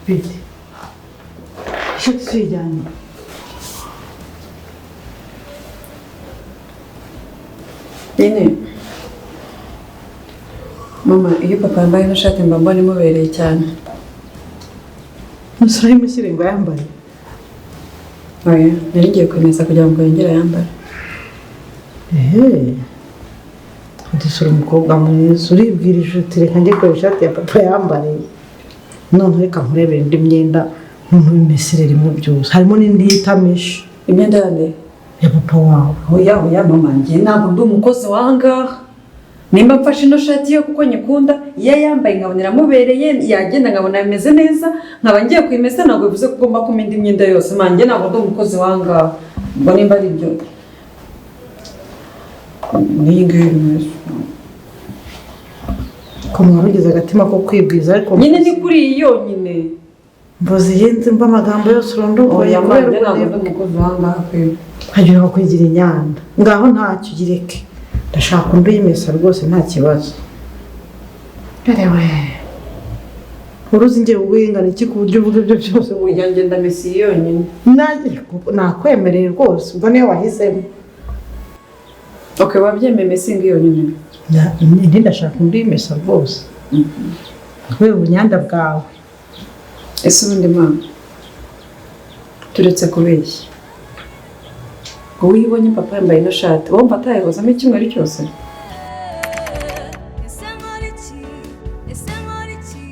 Bite ishati tuyijyanye? Nyine mama, iyo papa yambaye ino shati mba mbona imubereye cyane. Umusore w'imisiri ngo yambaye? Oya, nari ngiye kwemeza kugira ngo yongere ayambare. Ehe, udusura umukobwa mwiza, uribwirije uti: "Reka njye kureba ishati ya papa yambariye." None reka nkurebere indi myenda, noneho imesire rimwe byose, harimo n'indi yita meshi. Imyenda yande? Ya papa wawe. Oya, oya mama, njye ntabwo ndi umukozi w'ahangaha. Nimba mfashe ino shati yo kuko nyikunda, iyo yambaye nkabona iramubereye, yagenda nkabona bimeze neza, nkaba ngiye kuyimesa, ntabwo bivuze ko ugomba kumpa indi myenda yose. Ma, njye ntabwo ndi umukozi w'ahangaha. Ubwo nimba ari ibyo, n'iyi ngiyi bimeze. Ko mwari ugize agatima ko kwibwiza ariko. Nyine ni kuri iyi yonyine. Mvuze iyenze mba amagambo yose urondogoye. Oya ma, kubera njye ntabwo ndi ubunebwe. umukozi w'ahangaha pe. Nkagira ngo kwigira inyanda ngaho ntacyo, ugireke, ndashaka undi uyimesa rwose, nta kibazo. Erewe, uruzi ngiye kuguhingana iki ku buryo uvuga ibyo byose? Oya, njye ndamesa iyi yonyine. Nakwemereye rwose, ubwo niyo wahisemo. Ok, wabyemeye, mesa iyi ngiyi yonyine. Indi ndashaka undi uyimesa rwose kubera ubunyanda bwawe. Ese ubundi mama, turetse kubeshya, wowe iyo ubonye papa yambaye ino shati wumva atayihozamo icyumweru cyose? Ese nkora iki? Ese nkora iki?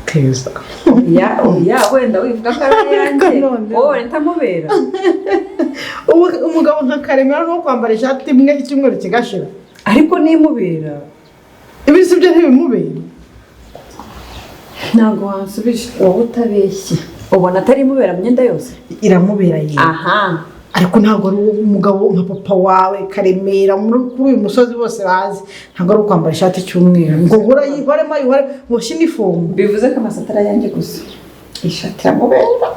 Keza. Ya, oya, wenda wivuga ko ari ayanjye. Noneho. Wowe ntamubera. Ubu umugabo nka Karemera no kwambara ishati imwe icyumweru kigashira? Ariko nimubera. Ibi si byo, ntibimubera. Ntabwo wansubije. Wowe utabeshye, ubona atari imubera mu myenda yose? Iramubera yewe. Aha. Ariko ntabwo ari umugabo nka papa wawe Karemera kuri uyu musozi bose bazi, ntabwo ari ukwambara ishati cy'umweru ngo uhora yihoremo ayihore ngo ushyire inifomu. Bivuze ko amasa atari ayanjye gusa, ishati iramubera.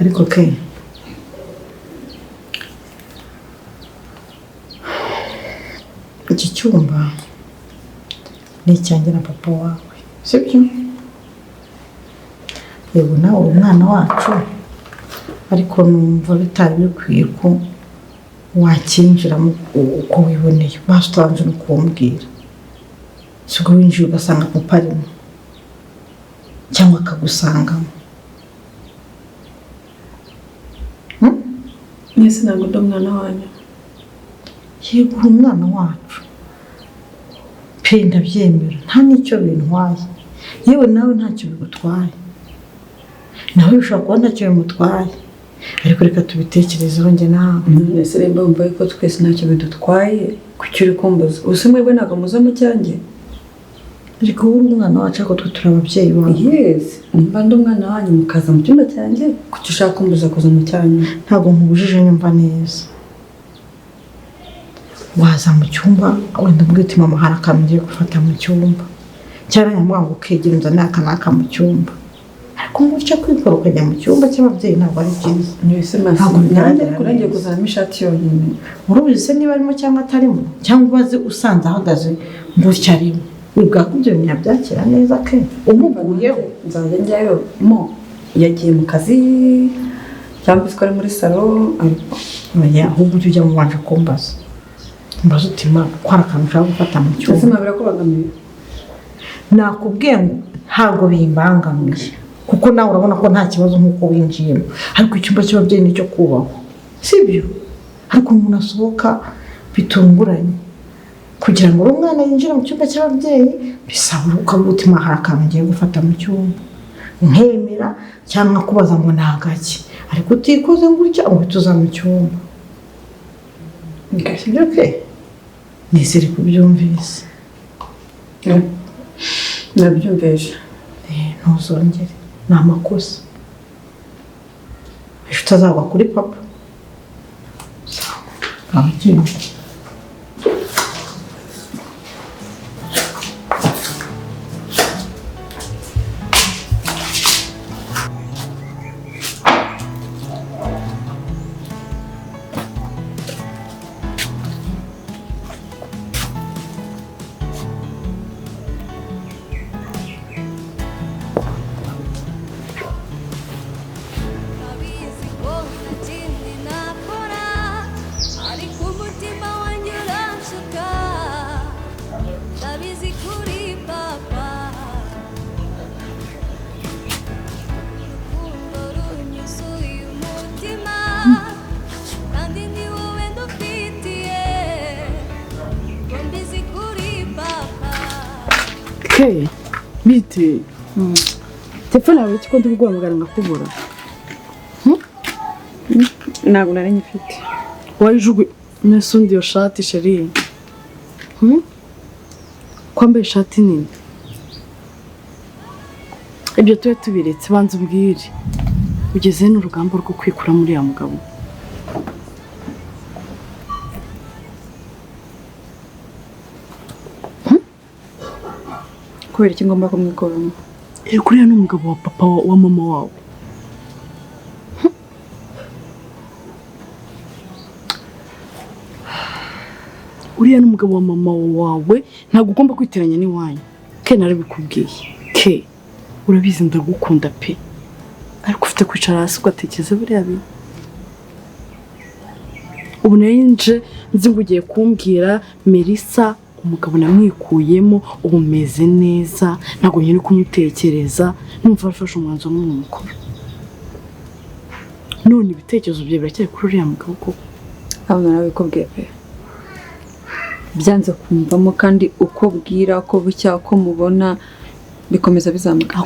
Ariko ke, iki cyumba ni icyanjye na papa wawe, sibyo? Yego, nawe uri umwana wacu, ariko numva bitari bikwiye ko wakinjiramo uko wiboneye, basi utabanje no kumbwira. Sibwo winjiye ugasanga papa arimo cyangwa akagusangamo. Mwese ntabwo ndi umwana wanyu? Yego, uri umwana wacu pe, ndabyemera, nta n'icyo bintwaye. Yewe, nawe ntacyo bigutwaye, nawe bishobora kuba ntacyo bimutwaye, ariko reka tubitekerezeho njye nawe. None se nimba wumva yuko twese ntacyo bidutwaye, kuki uri kumbuza? Ubu se mwebwe ntabwo muza mu cyanjye? Ariko wowe uri umwana wacu, ariko twe turi ababyeyi bawe. Yes, nimba ndi umwana wanyu mukaza mu cyumba cyanjye, kuki ushaka kumbuza kuza mu cyanyu? Ntabwo nkubujije, nyumva neza. Waza mu cyumba, wenda umbwira uti: "Mama, hari akantu ngiye gufata mu cyumba," cyangwa nyamwanga ngo ukegera unzanire aka n'aka mu cyumba. Ariko gutya kwikora ukajya mu cyumba cy'ababyeyi ntabwo ari byiza. Mwese masi. Ntabwo bigaragara Nanjye ariko nanjye neza. kuzanamo ishati yonyine. Urubizi se niba arimo cyangwa atarimo, cyangwa ubaze usanze ahagaze gutya arimo, wibwira ko ibyo bintu yabyakira neza ke umuguyeho? Nzajya njyayo mo yagiye mu kazi cyangwa se ko ari muri salo, ariko Oya, ahubwo ujye ujya mubanje kumbaza, mbaza uti: "Ma, ko hari akantu ushaka gufata mu ese cyumba?" ma, birakubangamiye? Nakubwiye ngo ntabwo bimbangamiye, kuko nawe urabona ko nta kibazo nk'uko winjiyemo, ariko icyumba cy'ababyeyi nicyo kubahwa, sibyo? Ariko umuntu asohoka bitunguranye kugira ngo umwana yinjire mu cyumba cy'ababyeyi bisaba ukavuga uti: "Ma, hari akantu ngiye gufata mu cyumba," nkemera cyangwa nkakubaza ngo ni agaki. Ariko utikoze gutya ngo uhite uza mu cyumba, sibyo ke? Nizere ko ubyumvise. Nabyumvise. Ntuzongere, ni amakosa, ejo utazagwa kuri papa. Sawa, abagiye. Ke bite telefone yawe iki ko ndi kuguhamagara nkakubura? Ntabwo nari nyifite. Wayijuguye nese undi iyo shati chérie? Kwambaye ishati nini? Ibyo tube tubiretse, banza umbwire, ugeze n'urugamba rwo kwikura muri ya mugabo? Kubera iki ngomba kumwikuramo? Kuriya ni umugabo wa papa wa mama wawe. Uriya ni umugabo wa mama wawe, ntabwo ugomba kwiteranya n'iwanyu. Ke narabikubwiye. Ke urabizi ndagukunda pe, ariko ufite kwicara hasi ugatekereza buriya bintu. Ubu nje nzi ngo ugiye kumbwira Melissa umugabo namwikuyemo, ubu meze neza, ntabwo nyiri kumutekereza, numva afashe umwanzuro nk'umukuru. None ibitekerezo byawe biracyari kuri uriya mugabo koko? Abo narabikubwiye pe, byanze kumvamo, kandi uko bwira uko bucya uko mubona bikomeza bizamuka.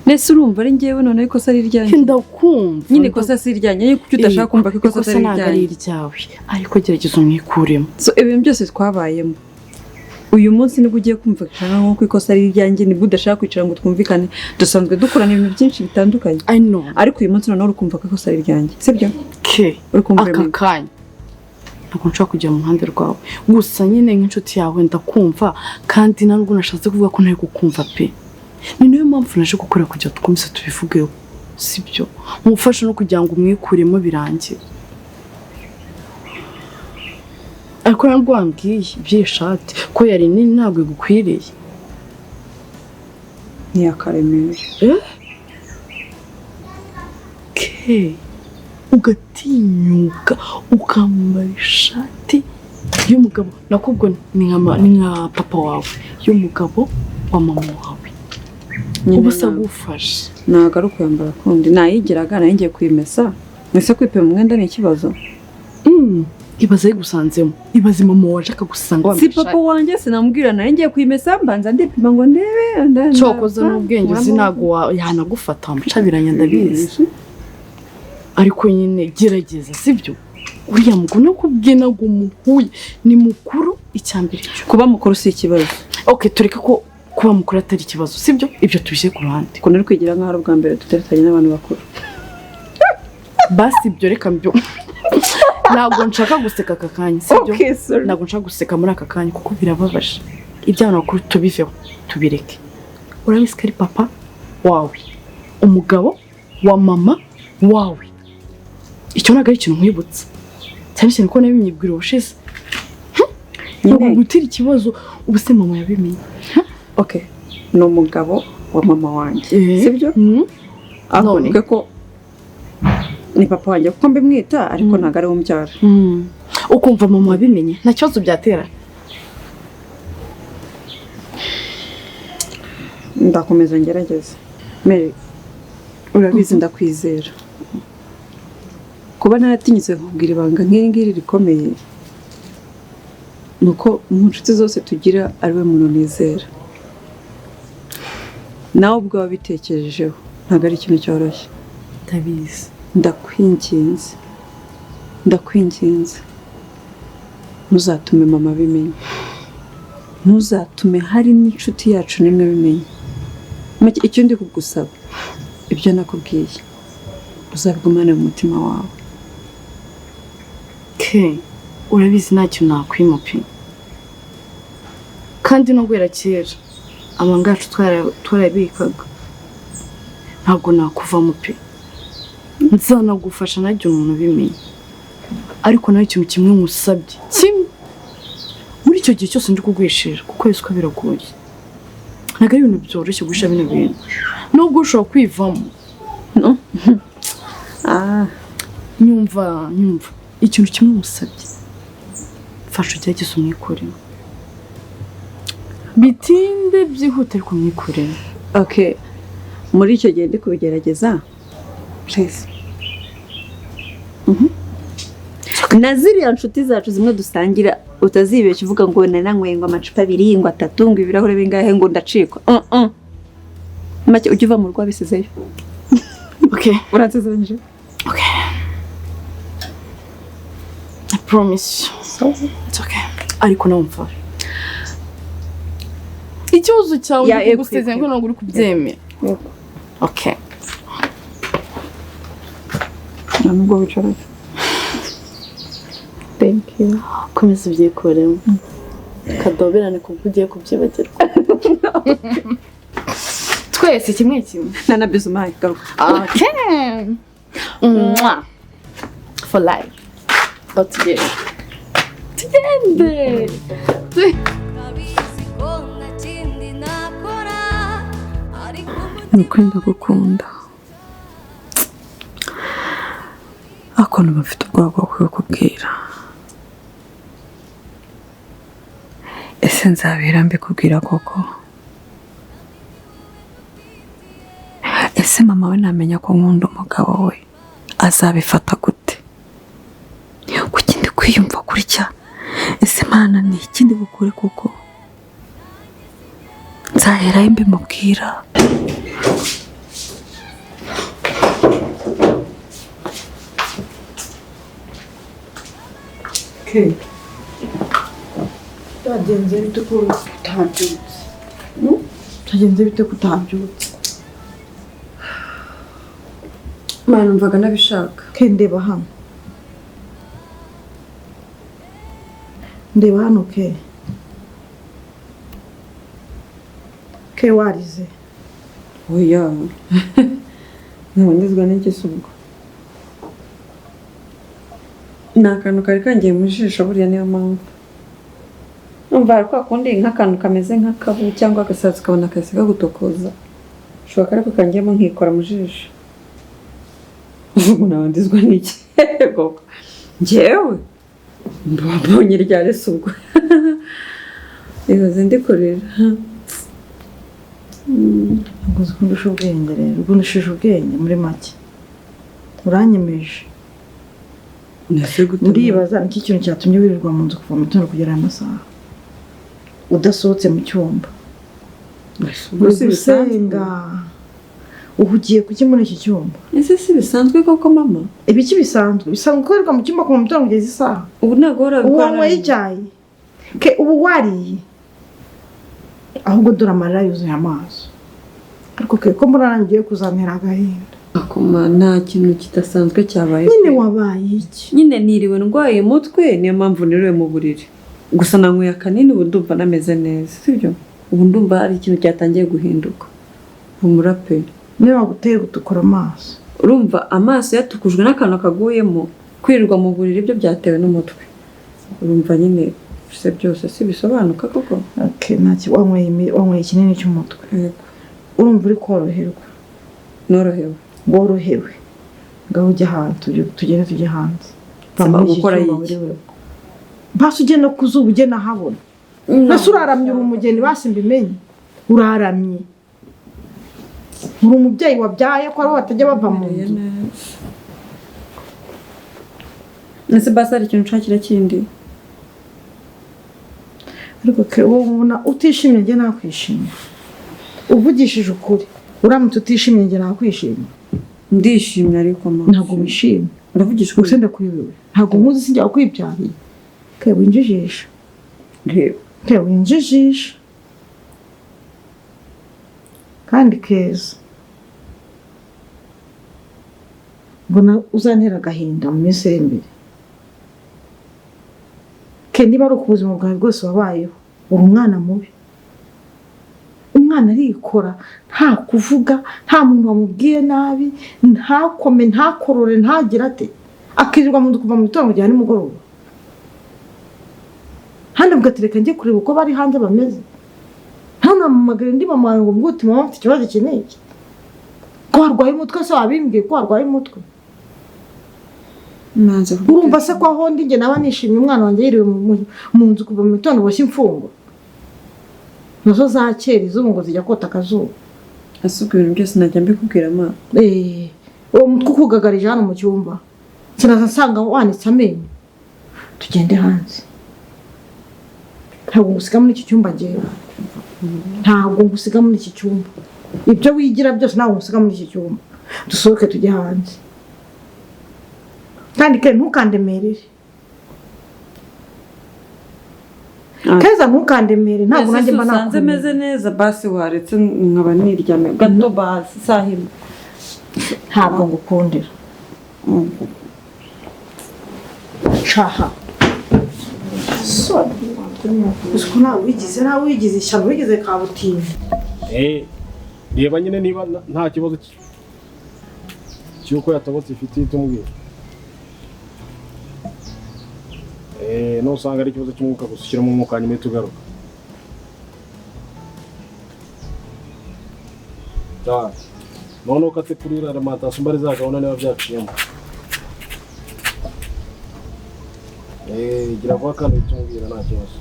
Nese urumva ari njyewe none ikosa ari iryanjye? Ndakumva nyine ikosa si iryanjye, kuki udashaka kumva ko ikosa atari iryawe? Ariko gerageza umwikuremo. So ibintu byose twabayemo uyu munsi nibwo ugiye kumvikana nk'uko ikosa ari iryanjye, nibwo udashaka kwicara ngo twumvikane. Dusanzwe dukorana ibintu byinshi bitandukanye, I know, ariko uyu munsi noneho uri kumva ko ikosa ari iryanjye, sibyo? Ke uri kumva aka kanya ntabwo nshobora kujya mu ruhande rwawe, gusa nyine nk'inshuti yawe ndakumva, kandi ntabwo nashatse kuvuga ko ntari kukumva pe. Ni nayo mpamvu naje gukora kugira dukomeze tubivugeho, sibyo? Mufashe no kugira ngo umwikuremo birangire. Ariko ntabwo wambwiye iby'iyi shati ko yari nini, ntabwo igukwiriye. Ni akaremera. Ke ugatinyuka ukambara ishati y'umugabo, nakubwo ni nka papa wawe, y'umugabo wa mama wawe. Ubu se agufashe? Ntabwo ari ukuyambara kundi, nayigiraga nayo ngiye kuyimesa. Ese kwipima umwenda ni ikibazo? Ibaze ayigusanzemo, ibaze mama waje akagusanga wambaye ishati. Si papa wanjye sinamubwira, nayo ngiye kuyimesa mbanza ndipima ngo ndebe. Cyokoza n'ubwenge uzi ntabwo yanagufata, wamucabiranya ndabizi. Ariko nyine gerageza, sibyo? Uriya mugabo nakubwiye ntabwo umuhuye, ni mukuru icyambere. Kuba mukuru si ikibazo. Okay, tureke ko kuba mukuru atari ikibazo, sibyo? Ibyo tubishyire ku ruhande. Ukuntu uri kwigira nk'aho ari ubwa mbere duteretanye n'abantu bakuru. Basi ibyo reka mbyo. Ntabwo nshaka guseka aka kanya, sibyo? Okay, sorry. Ntabwo nshaka guseka muri aka kanya kuko birababaje. Iby'abantu bakuru tubiveho, tubireke. Urabizi ko ari papa wawe, umugabo wa mama wawe. Icyo ntabwo ari ikintu nkwibutsa, cyane cyane ko nabinyibwira ubushize. Ntabwo gutira ikibazo, ubu se mama yabimenye. Okay, ni umugabo wa mama wanjye, sibyo? None ko ni papa wanjye kuko mbimwita, ariko ntabwo ari we umbyara. Ukumva mama wabimenye nta kibazo byatera? Ndakomeza ngerageza. Mary, urabizi ndakwizera. Kuba naratinyutse kukubwira ibanga nk'iri ngiri rikomeye, nuko mu nshuti zose tugira ari we muntu nizera. Nawe ubwo wabitekerejeho ntabwo ari ikintu cyoroshye. Ndabizi. Ndakwinginze, ndakwinginze, ntuzatume mama abimenya, ntuzatume hari n'inshuti yacu n'imwe abimenya. Icyo ndi kugusaba, ibyo nakubwiye uzabigumane mu mutima wawe. Ke urabizi nta kintu nakwima pe, kandi no guhera kera amabanga yacu twarayabikaga, ntabwo nakuvamo pe. Nzanagufasha ntagire umuntu ubimenya, ariko nawe ikintu kimwe nkusabye, kimwe muri icyo gihe cyose ndi kuguhishira, kuko ko biragoye, ntabwo ari ibintu byoroshye guhisha bino bintu, nubwo ushobora kwivamo. Nyumva ikintu kimwe nkusabye, mfasha ugerageze umwikuremo, bitinde byihute ariko umwikuremo. Okay, muri icyo gihe ndi kubigerageza. Please. Na ziriya nshuti zacu zimwe dusangira, utazibeshya uvuga ngo nananyweye ngo amacupa abiri, ngo atatu, ngo ibirahure bingahe, ngo ndacikwa. Make ujye uva mu rugo wabisizeyo. Okay. Uransezeranyije? Okay. I promise. It's okay. Ariko nawe mfashe. Ikibazo cyawe Ya, ni yego, kugusezeranya yego. ko ntabwo uri kubyemera. Yego. Okay. Nta nubwo wicara. Thank you. Komeza ubyikuremo. Kadoberane kuko ugiye kubyibagirwa. Twese kimwe kimwe. Na na bizu mayi garuka. Okay. Mwah. For life. But tugende. Tugende. Urabizi ko nta kindi nakora ariko Ni ukuri ndagukunda, ariko numva mfite ubwoba bwo kubikubwira. Ese nzabera mbikubwira koko? Ese mama we namenya ko nkunda umugabo we azabifata gute? Kuki ndi kwiyumva gutya? Ese Mana, ni ikindi bukure koko? Nzaherayo mbimubwira? Byagenze bite ko utabyutse? Byagenze bite ko utabyutse? Mana, numvaga nabishaka. Ke, ndeba hano, ndeba hano. Ke, ke, warize? Oya, nkaba ndizwa n'iki se ubwo? Ni akantu kari kangiye mu jisho buriya, niyo mpamvu. Numva hari kwa kundi nk'akantu kameze nk'akabu cyangwa agasazi, ukabona kahise kagutokoza, ushobora ariko kangiyemo nkikora mu jisho. Ubu naba ndizwa n'iki koko? Njyewe mbonye ryari se ubwo? Ibaze ndi kurira. Ntabwo uzi ko ndusha ubwenge rero. Ubwo ndushije ubwenge muri make, uranyemeje. Nese gute? Ndibaza niki kintu cyatumye wirirwa mu nzu kuva mu gitondo kugera aya masaha udasohotse mu cyumba? Ubwo Uri si bisanzwe? gusenga, uhugiye kuki muri iki cyumba? Ese si bisanzwe koko, mama? Ibiki bisanzwe? Bisanzwe gukorerwa mu cyumba kuva mu gitondo kugeza isaha? Ubu ntabwo Ubu urabikora. wanyweye icyayi ke? Ubu wariye? Ahubwo dore amarira yuzuye amaso. Ariko ke, ko mbona nanjye ugiye kuzantera agahinda? Akoma, nta kintu kidasanzwe cyabaye. Nyine wabaye iki? Nyine niriwe ndwaye umutwe, niyo mpamvu niriwe mu buriri. Gusa nanyweye akanini, ubu ndumva nameze neza, sibyo? Ubu ndumva hari ikintu cyatangiye guhinduka. Humura pe. Niba waguteye gutukura amaso? Urumva amaso yatukujwe n'akantu kaguyemo. Kwirirwa mu buriri byo byatewe n'umutwe. Urumva nyine se byose si bisobanuka koko? Okay, nta wanyweye ikinini cy'umutwe? Yego. Urumva uri koroherwa? Norohewe. Worohewe? Ngaho ujya hanze, tugende tujye hanze. Va Nsaba muri iki gukora cyumba iki? wiriwemo. Basi ujye no ku zuba, ujye nahabona. Mbese uraramye, uri umugeni, basi mbimenye uraramye, uri umubyeyi wabyaye, ko ariho batajya bava mu nzu. Ese basi hari ikintu nshakira kindi? Ariko ke, wowe ubona utishimye njye nakwishimye? Uvugishije ukuri, uramutse utishimye njye nakwishimye? Ndishimye ariko mama. Ntabwo wishimye. Ndavugisha ukuri. Gusa ndakuyobewe, ntabwo nkuzi, sinjya wakwibyariye. Ke, winjijisha. Reba. Ke, winjijisha kandi keza. Mbona uzantera agahinda mu minsi iri imbere. Ke, niba ari uko ubuzima bwawe bwose wabayeho, uri umwana mubi. Umwana arikora, nta kuvuga, nta muntu wamubwiye nabi, ntakome, ntakorore, ntagire ate, akirirwa mu nzu kuva mu gitondo kugera nimugoroba. Hano ugatereka njye kureba uko bari hanze bameze, ntunampamagare ndi mama wawe ngo mbwite uti mama, mfite ikibazo iki n'iki. Ko warwaye umutwe se, wabimbwiye ko warwaye umutwe? Nanze. Urumva se ko aho ndi njye naba nishimye umwana wanjye yiriwe mu nzu kuva mu gitondo, boshye imfungwa nazo za kera, izubu ngo zijya kota akazuba? Ese ubwo ibintu byose najya mbikubwira, ma? Eh, uwo mutwe ukugagarije hano mu cyumba, sinaza nsanga wanitse amenyo. Tugende hanze. Ntabwo ngusiga muri iki cyumba ngewe. Ntabwo ngusiga muri iki cyumba. Ibyo wigira byose ntabwo ngusiga muri iki cyumba. Dusohoke tujye hanze. Kandi ke ntukandemerere. Keza ntukandemere ntabwo nanjye mba nakunze meze neza basi waretse nkaba niryamye gato basi sahima. Ntabwo ngukundira. Shaha. So, usko nawe wigize ishyano wigize kabutindi. Reba nyine niba nta kibazo cy'uko yatobotse ifite itumubwira. No usanga ari ikibazo cy'umwuka gusa ushyiramo umwuka hanyuma tugaruka. None ukatse kuri alimentation mbari za gahunda niba byaciyemo. Gira vuba kandi tumubwira nta kibazo.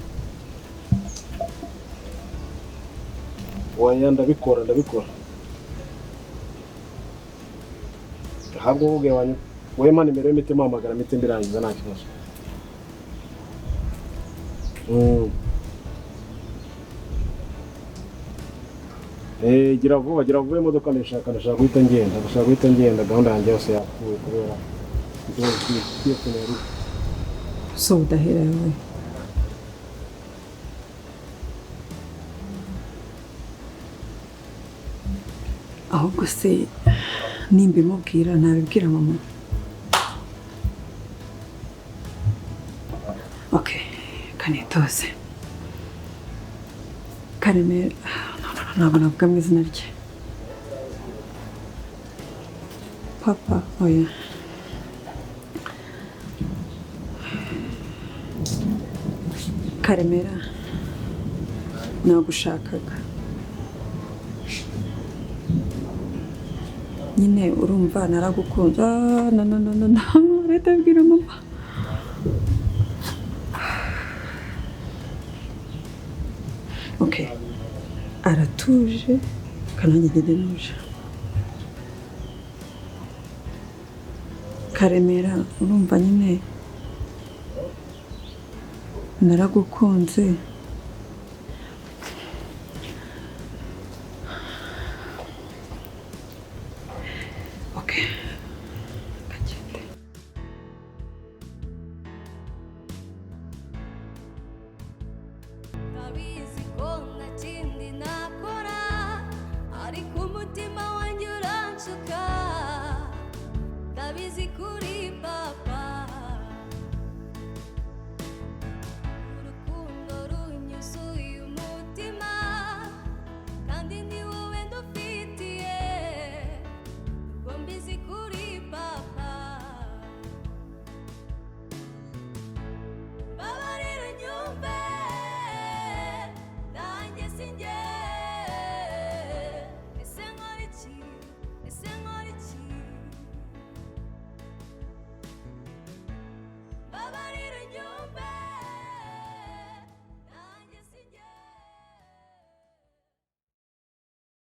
Oya ndabikora. Ntabwo uvuge wanyu. Wowe mpa nimero y'imitima hamagara mite mbirangiza nta kibazo. Gira vuba imodoka ndashaka guhita ngenda gahunda yanjye yose yapfuye kubera ikibazo cy'iyo. So udahera we. Ahubwo se nimba imubwira ntabibwira mama. Okay, kanitoze. Karemera ntabwo navuga mu izina rye. Papa, oya. Karemera nagushakaga. Nyine urumva naragukunze. No no no no no, leta bwira mama. Okay. Aratuje kananjye ngende nuje. Karemera urumva nyine naragukunze.